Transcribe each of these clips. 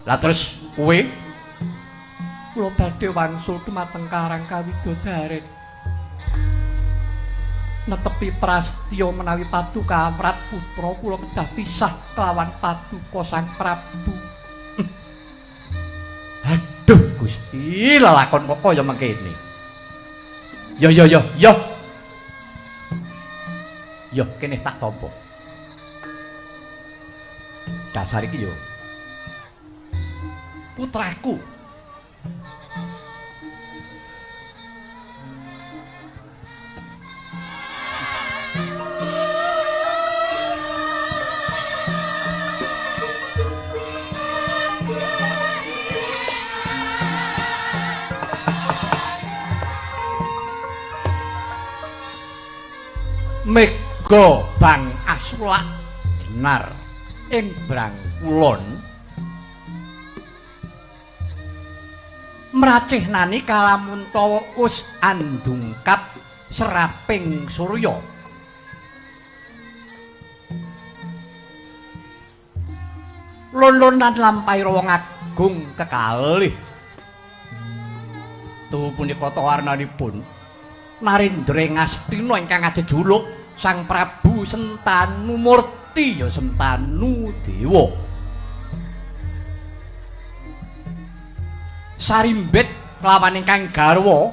Lah terus kowe? Kula badhe wangsul dumateng Karang Kawidodaren. Netepi prastya menawi paduka amrat putra kula kedah pisah kelawan paduka Sang Prabu. Aduh Gusti, lelakon kok kaya mengkene. Yo yo yo yo. Yo kene tak tampa. Dasar iki yo. Putraku. Mega Bang Asulak jenar ing Brangkulon mracihnani kalamuntawa us andungkap seraping surya. Lon-lonan lampahi wong agung kekalih. Tuhu punika warnanipun Narendra Ngastina ingkang ajejuluk Sang Prabu Sentanu Murti ya Sentanu Dewa. Sarimbit kelawan ingkang garwa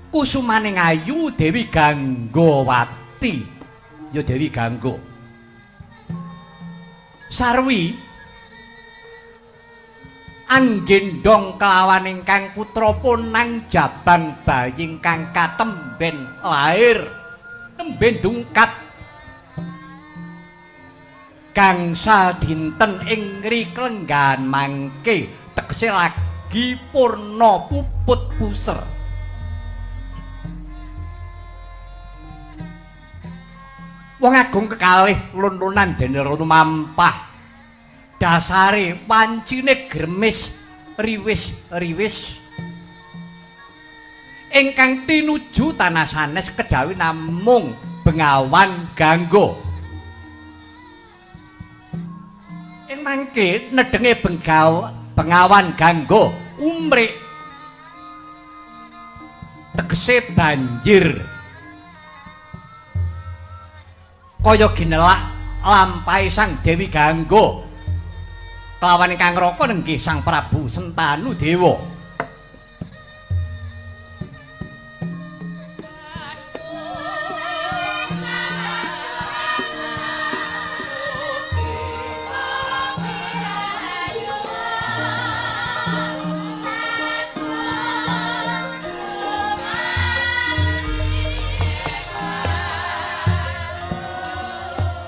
kusumaning ayu Dewi Ganggawati ya Dewi Gangga. Sarwi anggendhong kelawan ingkang putra Ponang Jabang bayi ingkang katemben lair nembe dungkap gangsal dinten ing riklenggahan mangke tegese lagi purna puput puser. Wong agung kekalih lun-lunan dene rono mampah dasare wancine gremis riwis-riwis ingkang tinuju tanah sanes kejawi namung Bengawan Gangga. Ing mangke nedenge Bengawan Gangga umrik tegese banjir kaya ginelak lampahi Sang Dewi Gangga kelawan ingkang raka nenggih Sang Prabu Sentanu Dewa.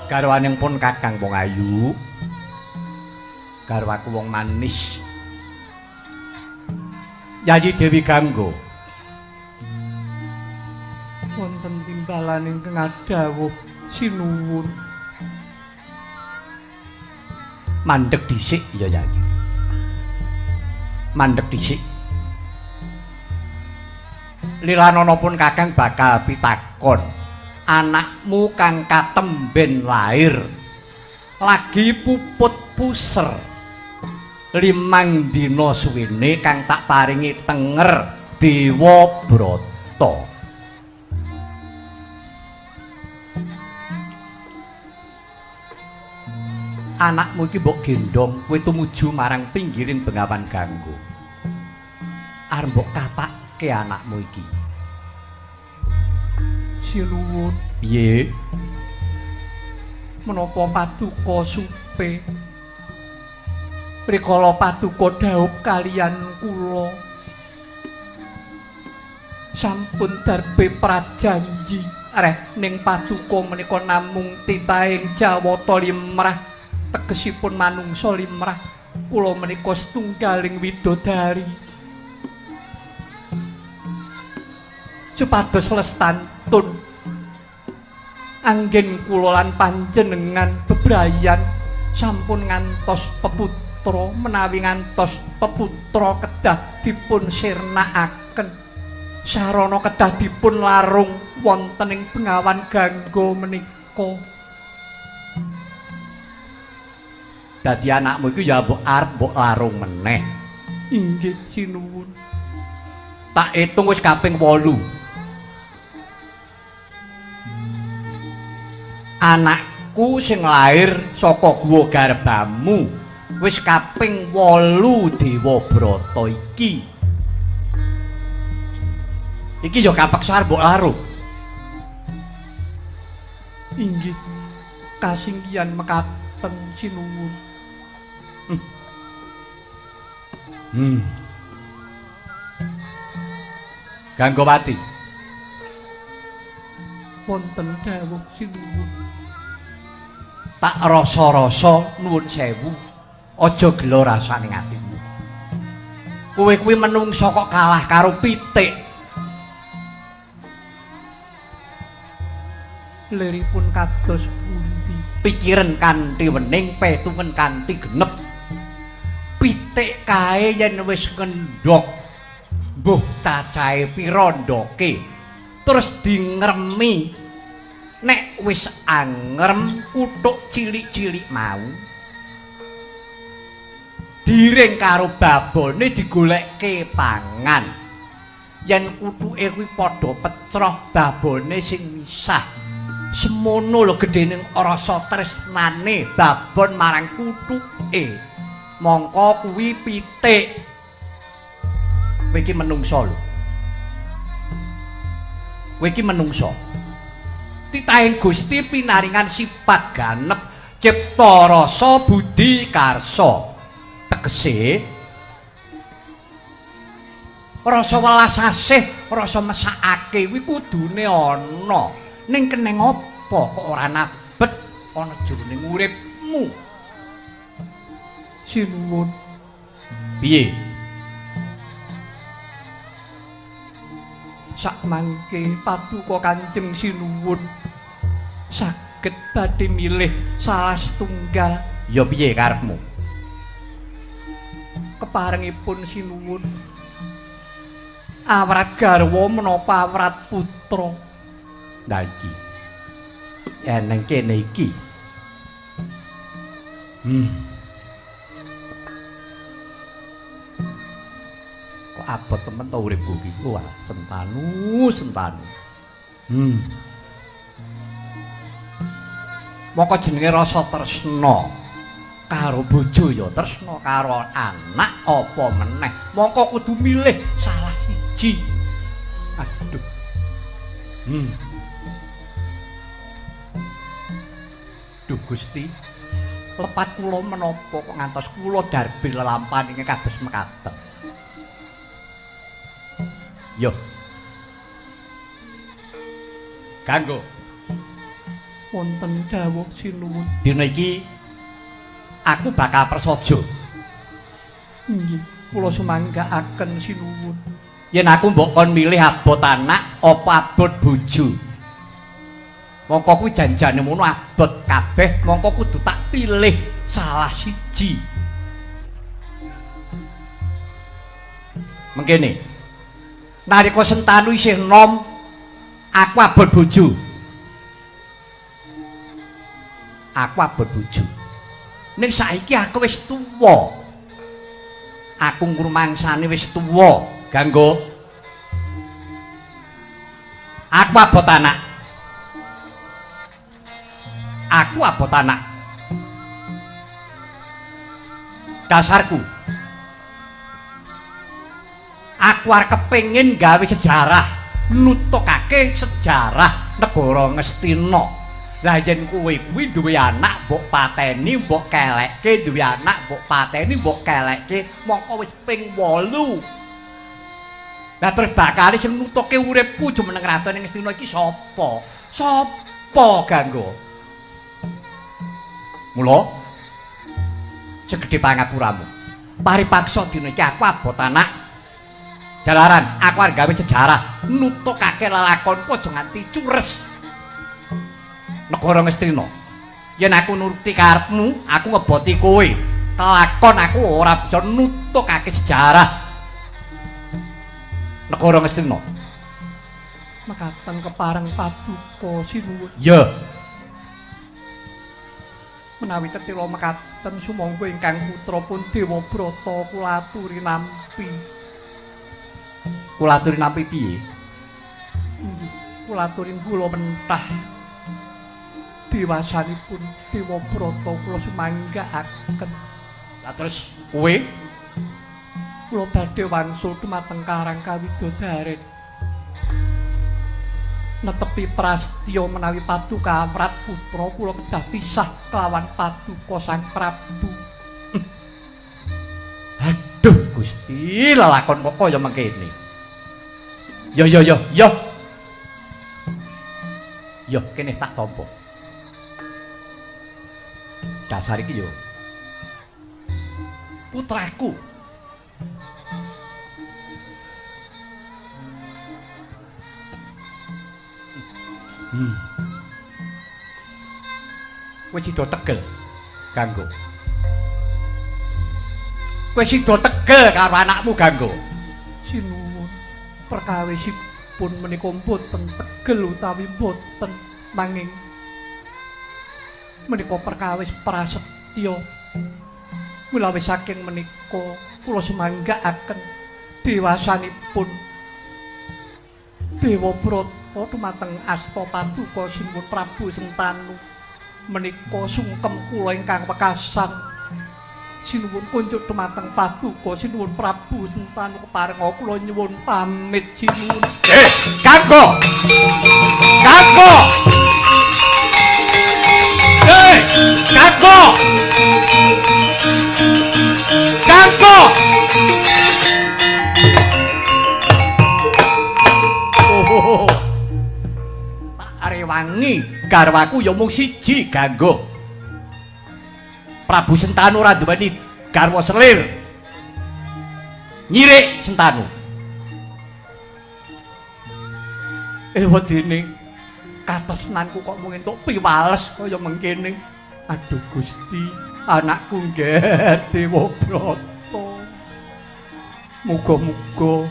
Garwaning pun Kakang wong ayu, garwaku wong manis, Yayi Dewi Gangga. Wonten timbalan ingkang adhawuh sinuwun. Mandheg dhisik ya Yayi. Mandheg dhisik. Lilanana pun Kakang bakal pitakon. Anakmu kang katemben lair lagi puput puser 5 dina suwene kang tak paringi tenger Dewa Brata. Anakmu iki mbok gendhong kowe tumuju marang pinggiring Bengawan Gangga. Arep mbok kapake anakmu iki. Sinuwun. Piye? Menapa paduka supe? Rikala paduka dhaup kaliyan kula sampun darbe prajanji reh ning paduka menika namung titahing Jawata limrah tegesipun manungsa limrah. Kula menika setunggaling widodari supados lestantun anggen kula lan panjenengan bebrayan sampun ngantos peputra. Menawi ngantos peputra kedah dipun sirnakaken sarana kedah dipun larung wonten ing Bengawan Gangga menika. Dadi anakmu iku ya mbok arep mbok larung meneh. Inggih sinuwun. Tak hitung wis kaping 8. Anakku sing lair saka guwa garbamu wis kaping 8 Dewabrata iki. Iki ya kapeksa mbok larung. Inggih kasinggihan mekaten sinuwun. Ganggawati, wonten dawuh sinuwun. Tak rasa-rasa nuwun sewu, aja gelo rasane atimu. Kowe kuwi menungsa kok kalah karo pitik. Liripun kados pundi? Pikiran kanthi wening, petungen kanthi genep. Pitik kae yen wis ngendhog, mbuh cacahe pira ndoke, terus dingremi. Nek wis angrem kuthuk cilik-cilik mau diring karo babone digolekke pangan. Yen kuthuke kuwi padha pecroh, babone sing misah. Semono lho gedhening rasa tresnane babon marang kuthuke. Mongko kuwi pitik. Kowe iki menungsa lho. Kowe iki menungsa. Titahing Gusti pinaringan sifat ganep cipta rasa budi karsa. Tegese rasa welas asih, rasa mesakake kuwi kudune ana. Ning keneng apa kok ora nabet ana jroning uripmu? Sinuwun. Piye? Sakmangke paduka Kanjeng Sinuwun saged badhe milih salah setunggal. Ya piye karepmu? Keparengipun Sinuwun, awrat garwa menapa awrat putra? Lah iki eneng kene iki. Kok abot temen to uripku iki. Wah, Sentanu, Sentanu. Moko jenenge rasa tresna karo bojo ya tresna, karo anak apa meneh. Mongko kudu milih salah siji. Aduh. Duh Gusti, lepat kula menapa kok ngantos kula darbe lelampahan ingkang kados mekaten. Yo. Kanggo wonten dawuh sinuwun. Dina iki aku bakal prasaja. Inggih, kula sumanggaaken sinuwun. Yen aku mbok kon milih abot anak apa abot bojo. Mongko kuwi janjane ngono abot kabeh, mongko kudu tak pilih salah siji. Mengkene. Nalika Sentanu isih nom, aku abot bojo. Aku abot bojo. Ning saiki aku wis tuwa. Aku ngrumangsane wis tuwa, Ganggo. Aku abot anak. Aku abot anak. Dasarku, aku arep kepengin gawe sejarah, nutugake sejarah negara Ngastina. Lah yen kowe kuwi duwe anak mbok pateni, mbok kelekke, duwe anak mbok pateni, mbok kelekke, mongko wis ping 8. Lah terus bakale sing nutuke uripku jumeneng kraton ing Ngastina iki sapa? Sapa, Ganggo? Mula segede pangapuramu. Paripaksa dina iki aku abot anak. Jalaran aku arep gawe sejarah nutugake lelakonku aja nganti cures. Negara Ngastina. Yen aku nuruti karepmu, aku ngeboti kowe. Kelakon aku ora bisa nutugake sejarah negara Ngastina. Mekaten kepareng paduka sinuwun. Ya. Menawi tetila mekaten sumangga ingkang putra pun Dewabrata kula aturi nampi. Kula aturi nampi piye? Inggih, kula aturi kula mentah. Dewasanipun Dewabrata kula sumanggaaken. Lah terus kowe? Kula badhe wangsul dumateng Karang Kawidodaren. Netepi prastya menawi paduka amrat putra kula kedah pisah kelawan paduka Sang Prabu. Aduh Gusti, lelakon kok kaya mengkene. Yo yo yo yo. Yo kene tak tampa. Dasar iki yo. Putraku. Kowe sida tegel Ganggo. Kowe sida tegel karo anakmu Ganggo. Sinuwun, perkawisipun menika mboten tegel utawi mboten, nanging menika perkawis prasetya. Mulawi saking menika kula sumanggaaken dewasanipun Dewabrata dumateng asta paduka Sinuwun Prabu Sentanu. Menika sungkem kula ingkang wekasan. Sinuwun kunjuk dumateng paduka Sinuwun Prabu Sentanu, keparenga kula nyuwun pamit sinuwun. Ganggo. Ganggo. Ganggo. Ganggo. Oh. Tak rewangi garwaku ya mung siji Ganggo. Prabu Sentanu ora duweni garwa selir. Nyirik Sentanu. Ewadene katresnanku kok mung entuk piwales kaya mengkene. Aduh Gusti, anakku ngger Dewabrata. Muga-muga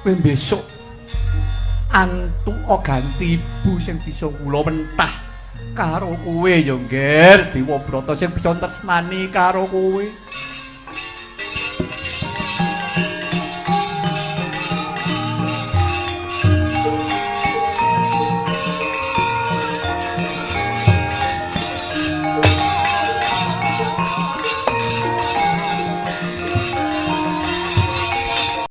kowe besok antuk ganti ibu sing bisa kula mentah karo kowe ya ngger Dewabrata, sing bisa tresnani karo kowe.